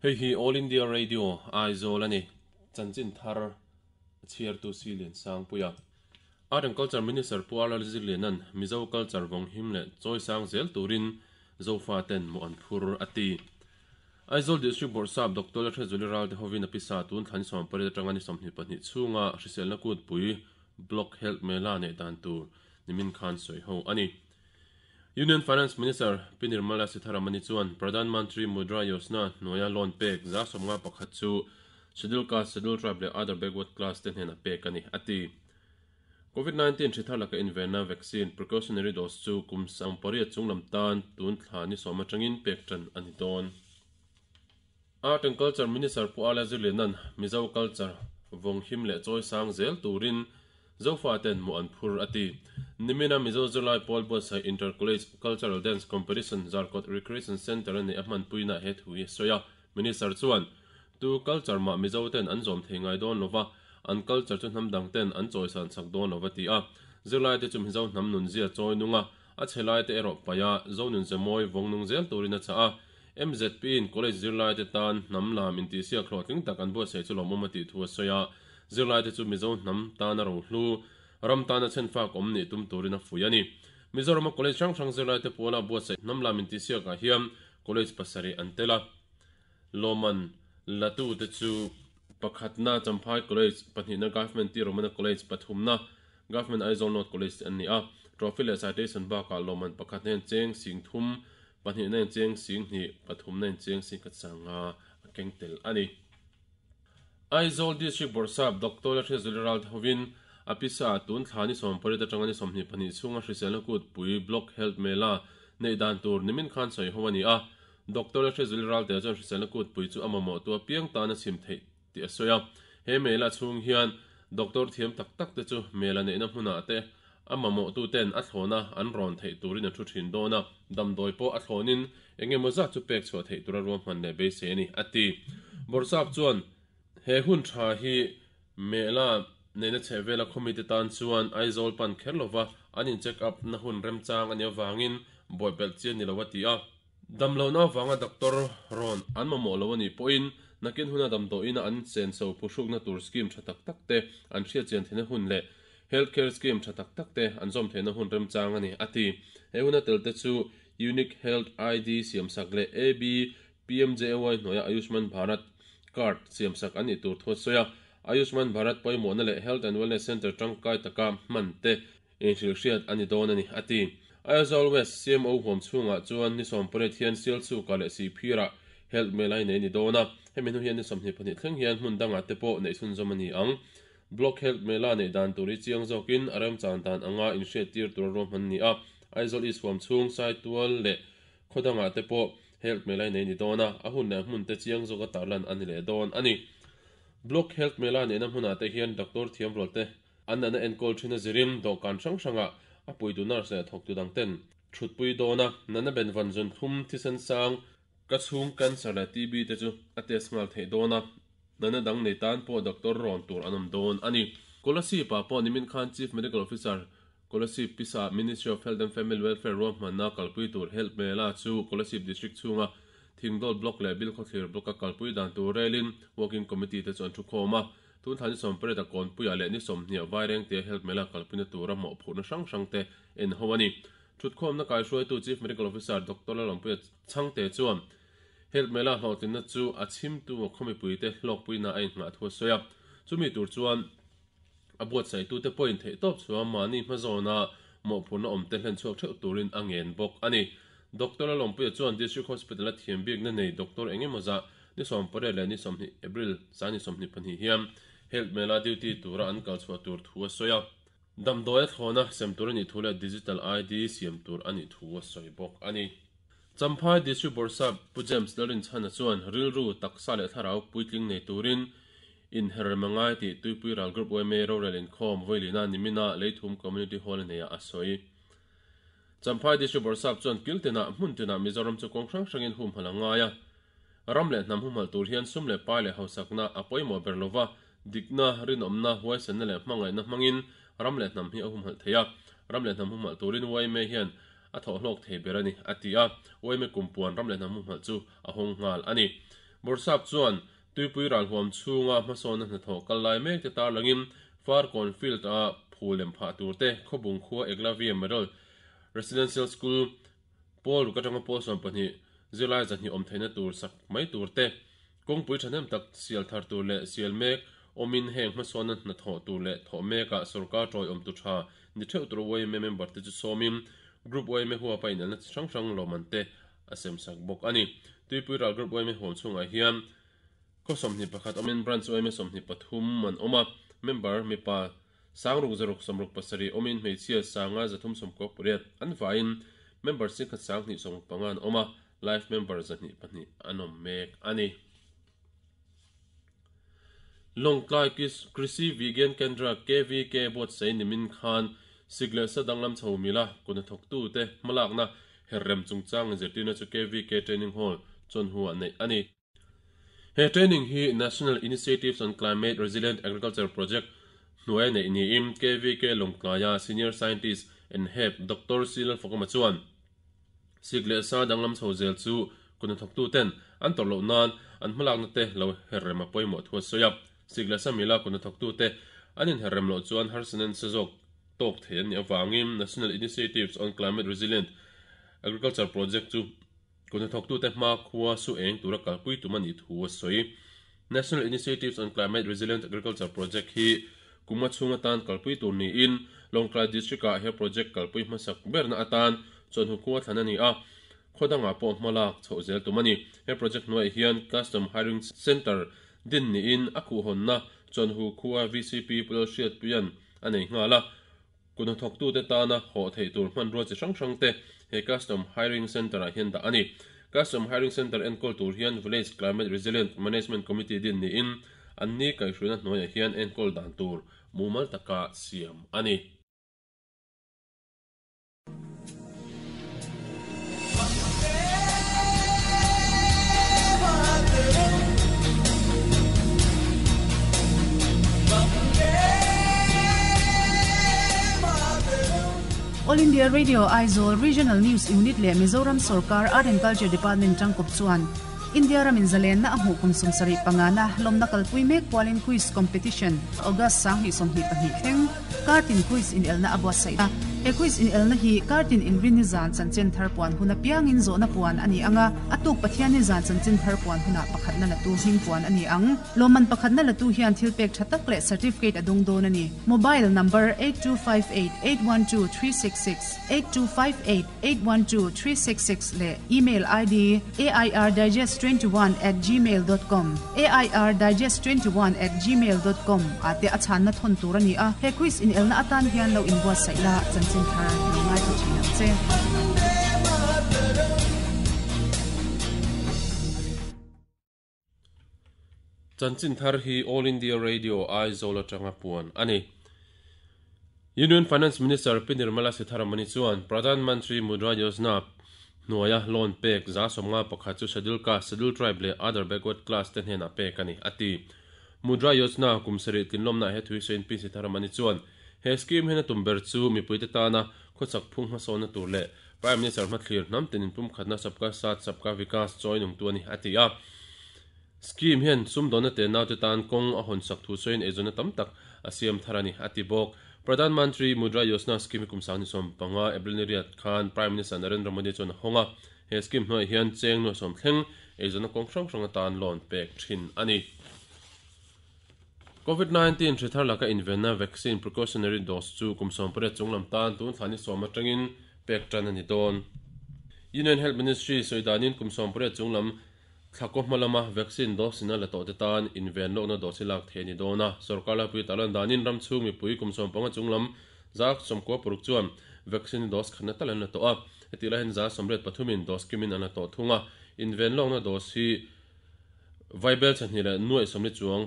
Hei hi All India Radio, Aizawl a ni. Chanchin thar a chhiartu Si Liansangpuia. Art and Culture Minister Pu Arla Zirliana'n Mizo culture vawng him leh chawi sang zel turin Zofa ten mawh an phur a ti. Aizawl District Bawrhsap Doctor Lalhriatzuali Ralte hovin a pisa tun thla ni 18 atanga ni 22 chhunga hriselna kutpui Block Health Mela neih dan tur nimin khan sawi ho a ni. Union Finance Minister Pi Nirmala Sitharaman-i chuan Pradhan Mantri Mudra Yojana hnuaia loan pek 51% chu Scheduled Caste, Scheduled Tribe leh Other Backward Class te hnenah pek a ni, a ti. Covid 19 hri thar laka invenna vaccine precautionary dose chu kum 18 chunglam tan tun thla ni sawm atangin pek tan a ni dawn. Art and Culture Minister Pu Ala Zirliana'n Mizo culture vawng him leh chawi sang zel turin Zofa ten hmuh an phur a ti. Nimina Mizo zirlai pawl buatsaih Inter College Cultural Dance Competition Zarkawt Recreation Centre a neih a hmanpuinaah he thu hi a sawi a. Minister chuan, Tu culture mah Mizo ten an zawm thei ngai dawn lova, an culture chu hnam dang ten an chawisan chak dawn lova ti a. Zirlai te chu Mizo hnam nunzia chawi nung a, a chhe lai te erawh paih a, Zo nunze mawi vawng nung zel turin a chah a. MZP in college zirlai te tan hnam lam intihsiak hlawhtling tak an buatsaih chu lawmawm a tih thu a sawi a. Zirlai te chu Mizo hnam tana rohlu, ram tana chhenfak awm nih tum turin a fuih a ni. Mizorama college hrang hrang zirlai te puala buatsaih hnam lam intihsiak ah hian college pasarih an tel a. Lawman latu te chu pakhatna Champhai College, pahnihna Government T Romana College, pathumna Government Aizawl North College te an ni a. Trophy leh citation bakah lawman pakhatna hian cheng sing thum, pahnihna hian cheng sing hnih, pathumna hian cheng sing khat sanga a keng tel a ni. Aizawl District Bawrhsap Doctor Lalhriatzuali Ralte hovin a pisa tun thla ni 18 atanga ni 22 chhunga hriselna kutpui Block Health Mela neih dan tur nimin khan sawi ho a ni a. Doctor Lalhriatzuali Ralte chuan hriselna kutpui chu a mamawh tu apiang tan a chhim theih tih a sawi a. He mela chhung hian doctor thiam tak tak te chu mela neihna hmunah te a mamawh tu ten a thlawna an rawn theih turin a thu thin dawn a, damdawi pawh a thlawnin eng emaw zat chu pek chhuah theih tura ruahman leh beisei a ni, a ti. Bawrhsap chuan he hun tha hi mela neihna chheh vela khawmite tan chuan Aizawl pan kher lova an in check up na hun remchang a nih avangin buaipelh chian ni lo a ti a. Damlohna avanga doctor rawn an mamawh lo a nih pawhin nakin huna damdawiina an senso phuhrukna tur scheme tha tak tak te an hriatchian theihna hun leh Health Care Scheme tha tak tak te an zawm theihna hun remchang a ni, a ti. He huna tel te chu Unique Health ID siamsak leh AB PMJAY hnuaia Ayushman Bharat Card siamsak an nih tur thu a sawi a. Ayushman Bharat pawimawhna leh Health and Wellness Centre tangkai taka hman te inhrilhhriat a ni dawn a ni, a ti. Aizawl West CMO huam chhungah chuan ni 18 hian Sialsukah leh Sihphirah Health Mela i nei a ni dawn a. Hemi hnu hian ni 22 thleng hian hmun dangah te pawh neih chhunzawm a ni ang. Block Health Mela neih dan tur hi chiang zawkin a remchan dan anga inhriattir tura ruahman ni a. Aizawl East huam chhung Saitual leh khaw dangah te pawh Health Mela i nei ni dawn a, a hun leh hmun te chiang zawka tarlan a ni leh dawn a ni. Block Health Mela neihna hmunah te hian doctor thiam rual te an nana enkawl thin a zirin dawhkan hrang hrangah a puitu nurse leh thawktu dang ten thutpui dawn a, nana benvan zun thlum thisen sang Ka chhung cancer leh TB te chu a test nghal theih dawn a, natna dang nei tan pawh doctor rawn tur an awm dawn a ni. Kolasib ah pawh nimin khan Chief Medical Officer, Kolasib Pisa, Ministry of Health and Family Welfare ruahmanna kalpui tur Health Mela chu Kolasib District chhunga Thingdawl Block leh Bilkhawthlir Block a kalpui dan tur relin Working Committee te chu an thukhawm a. Tun thla ni 18 a Kawnpuiah leh ni 20 ah Vairengtea Health Mela kalpuina tura mawhphurhna hrang hrang te en ho a ni. Thutkhawmna kaihruaitu Chief Medical Officer Doctor Lalawmpuia Chhangte chuan Health Mela hlawhtlinna chu a chhimtu khaw mipuite hlawkpuina a inngah thu a sawi a. Chumi tur chuan a buatsaitute pawhin theihtawp chhuah mahni hmazawna mawhphurhna awmte hlen chhuak theuh turin a ngen bawk a ni. Doctor Lalawmpuia chuan District Hospital-a thiam bikna nei doctor eng emaw zah ni 18 leh ni 20 April sang ni 22 hian Health Mela duty tura an kal chhuah tur thu a sawi a. Damdawi a thlawna sem tur a nih thu leh Digital ID siam tur a nih thu a sawi bawk a ni. Champhai District Bawrhsap Pu James Lalrinchhana chuan rilru, taksa leh thlarau puitling nei turin inherrem a ngai tih Tuipui Ral Group yma rorel inkhawm Vawilina nimina Leithum Community Hall a neiah a sawi. Champhai District Bawrhsap chuan kil tinah, hmun tinah Mizoram chu kawng hrang hrangin humhalh a ngai a. Ram leh hnam humhalh tur hian sum leh pai leh hausakna a pawimawh ber lova, dikna, rinawmna, huaisenna leh hmangaihna hmangin ram leh hnam hi a humhalh thei a. Ram leh hnam humhalh turin yma hian a thawhhlawk thei ber a ni, a ti a. Yma kumpuan ram leh hnam humhalh chu a hawng nghal a ni. Bawrhsap chuan Tuipui ral huam chhunga hmasawnna hnathawh kal lai mek te tarlangin Farkawn Field-a phul lem phah tur te, Khawbung khua Eklavia Model Residential School pawl ruk atanga pawl 12 zirlai zahnih awm theihna tur sak mai tur te, kawngpui thahnem tak sial thar tur leh sial mek awmin heng hmasawnna hnathawh tur leh thawh mekah sorkar tawiawm tu tha ni theuh tur yma member te chu sawmin Group yma huapa inelna chi hrang hrang lawmman te a semsak bawk a ni. Tuipui ral Group yma huam chhungah hian khaw 21 awmin Branch yma 23 an awm a, member mipa Sangruk zaruk sawmruk pasarih awmin hmeichhia sanga zathum sawmkuak pariat an vaiin member singkhat sanghnih sawmruk panga an awm a, life member zahnih pahnih an awm mek a ni. Lawngtlai Krishi Vigyan Kendra, KVK, buatsaih nimin khan sik leh sa danglam chho mila kuhnathawktute hmalakna herrem chungchang inzirtirna chu KVK Training Hall chawnhu ah neih a ni. He training hi National Initiatives on Climate Resilient Agriculture Project hnuaia neih niin KVK Lawngtlaia Senior Scientist and Head Doctor C Lalfakawma chuan sik leh sa danglam chho zel chu kuhnathawktuten an tawrh loh nan an hmalakna te lo herrem a pawimawh thu a sawi a. Sik leh sa mila kuhnathawktute an inherrem loh chuan harsatna nasa zawk tawk thei an nih avangin National Initiatives on Climate Resilient Agriculture Project chu Kuhnathawktute hma khua su eng tura kalpui tum a nih thu a sawi. National Initiatives on Climate Resilient Agriculture Project hi kum a chhung atan kalpui tur niin Lawngtlai District-ah he project kalpui hmasak berna atan chawhnu khua thlan a ni a, khaw dangah pawh hma lak chhoh zel tum a ni. He project hnuaiah hian Custom Hiring Centre din niin a khuhhawnna chawhnu khua VCP Pu Lalhriatpuia'n a nei nghal a. Kuhnathawktute tana hawh theih tur hmanrua chi hrang hrangte he Custom Hiring Centre-ah hian dah a ni. Custom Hiring Centre enkawl tur hian Village Climate Resilient Management Committee din niin an ni kaihhruaina hnuaiah hian enkawl dan tur mumal taka siam a ni. All India Radio Aizawl Regional News Unit leh Mizoram Sorkar Art and Culture Department tangkawp chuan India ramin zalenna a hmuh kum 75 na lawmna kalpui mek pualin Quiz Competition August 2022 thleng Kartin Quiz inelna a buatsaih a. He quiz inelna hi Kartin inrinni zan chanchin thar puan hun apiangin zawhna puan a ni ang a, a tuk Pathianni zan chanchin thar puan hunah pakhatna latu hming puan a ni ang. Lawmman pakhatna latu hian thilpek tha tak leh certificate a dung dawn a ni. Mobile number 8258812366, 8258812366 leh email ID airdigest21@gmail dot com, airdigest21 at gmail dot com, ah te a chhanna thawn tur a ni a. He quiz inelna atan hian lo inbuatsaih la, chanchin thar lo ngaithla thin ang che. Chanchin thar hi All India Radio Aizawl atanga puan a ni. Union Finance Minister Pi Nirmala Sitharaman-i chuan Pradhan Mantri Mudra Yojana hnuaia loan pek 51% chu Scheduled Caste, Scheduled Tribe leh Other Backward Class te hnenah pek a ni, a ti. Mudra Yojana kum sarih tlinlawmnaah he thui sawiin Pi Sitharaman-i chuan he scheme hian a tum ber chu mipuite tana khawchak phung hmasawnna tur leh Prime Minister hmathlir hnam tin inpumkhatna Sabka Saath Sabka Vikas chawi nungtu a ni, a ti a. Scheme hian sumdawnna te naute tan kawng a hawn sak thu sawiin eizawnna tam tak a siam thar a ni, a ti bawk. Pradhan Mantri Mudra Yojana Scheme hi kum 2015 April ni riat khan Prime Minister Narendra Modi chuan a hawng a. He scheme hnuaiah hian cheng nuai sawm thleng eizawnna kawng hrang hrang atan loan pek thin a ni. Covid 19 hri thar laka invenna vaccine precautionary dose chu kum 18 chung lam tan tun thla ni sawm atangin pek tan a ni dawn. Union Health Ministry sawi danin kum 18 chung lam thla kaw hma lama vaccine dose in a la tawh te tan inven lawkna dose hi lak theih a ni dawn a. Sorkar laipui tarlan danin ram chhung mipui kum 15 chung lam 95% chuan vaccine dose khatna tal an la tawh a. Hetih lai hian 83% in dose kimin an la tawh thung a. Inven lawkna dose hi Vaibel chhahnih leh nuaih sawmli chuang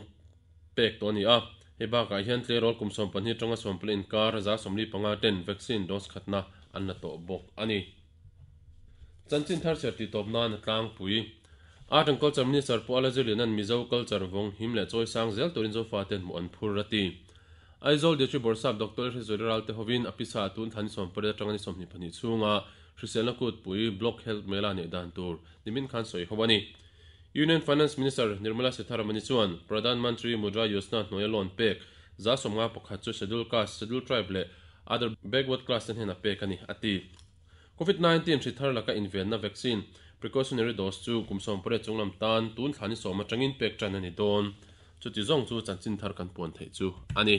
pek tawh a ni a, hei bakah hian tleirawl kum 12 atanga 14 inkar 75 ten vaccine dose khatna an la tawh bawk a ni. Chanchin thar chhiar tih tawp nan a tlangpui. Art and Culture Minister Pu Ala Zirliana'n Mizo culture vawng him leh chawi sang zel turin Zofaten hmuh an phur a ti. Aizawl District Bawrhsap Doctor Hrizuali Ralte hovin a pisa tun thla ni 18 atanga ni 22 chhunga hriselna kutpui Block Health Mela neih dan tur nimin khan sawi ho a ni. Union Finance Minister Nirmala Sitharaman-i chuan Pradhan Mantri Mudra Yojana hnuaia loan pek 51% chu Scheduled Caste, Scheduled Tribe leh Other Backward Class te hnenah pek a ni, a ti. Covid 19 hri thar laka invenna vaccine precautionary dose chu kum 18 chunglam tan tun thla ni sawm atangin pek tan a ni dawn. Chuti zawng chu chanchin thar kan puan theih chu a ni.